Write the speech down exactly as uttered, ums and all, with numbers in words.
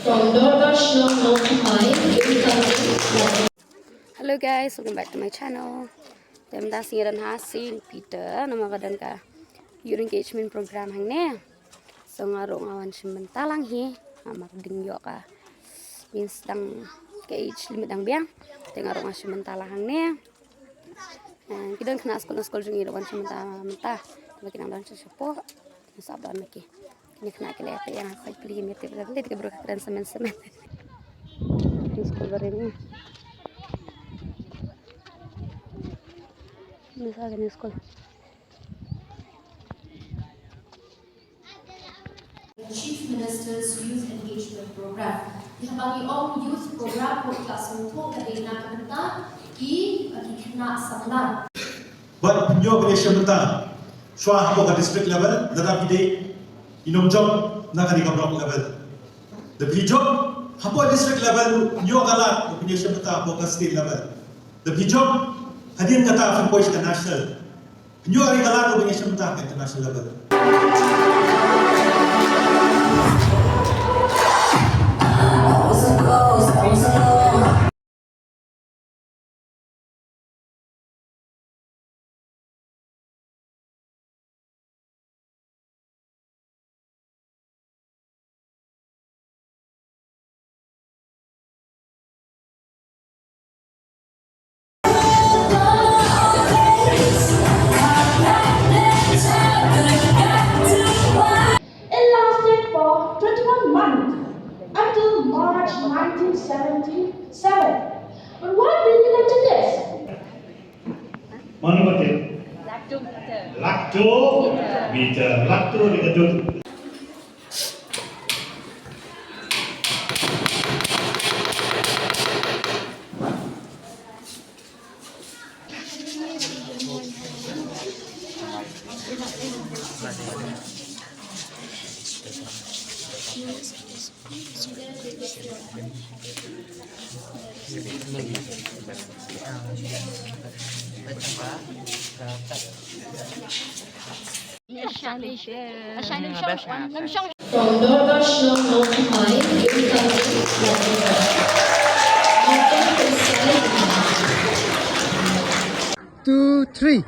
From Doordarshan Notified, incoming. Hello guys, welcome back to my channel. Te mynta sngi don ha Saint Peter, namar ka don ka Youth Engagement Program hangne. So nga ruh nga wan shim bynta lang hi, namar dang ïoh ka, means dang ka age limit dang biang. Te nga ruh nga shim bynta lang hangne. Eh, ki don khynnah skul na skul jong ngi ruh wan shim bynta mynta. Te ba ki nang don sha shapoh. Sap don ma ki. Kine khynnah ki la ïateh ïa nga, khoi pli, ïa tip, la tip ka briew ka kren semen semen. Kine skul barim ni. Kine sa kine skul. Chief Minister's Youth Engagement Program. Ïa ba ngi ong youth program ko class ko ka dei na ka bynta ki, ki khynnah samla. Bad pynïoh ban ïashim bynta shuwa hapoh ka district level, lada phi dei, i nongjop na kane ka block level. Da phi jop hapoh district level, pynïoh ka lad ban ïashim bynta hapoh ka state level. Da phi jop hadien kata phin poi sha ka national. Pynïoh ïa ka lad ban ïashim bynta ha ka international level. It lasted for twenty-one months until March nineteen seventy-seven. But why did we come to this? Mano ba tip? Lactometer. Lactometer. Lactometer. From Doordarshan Notified, incoming. Two, three.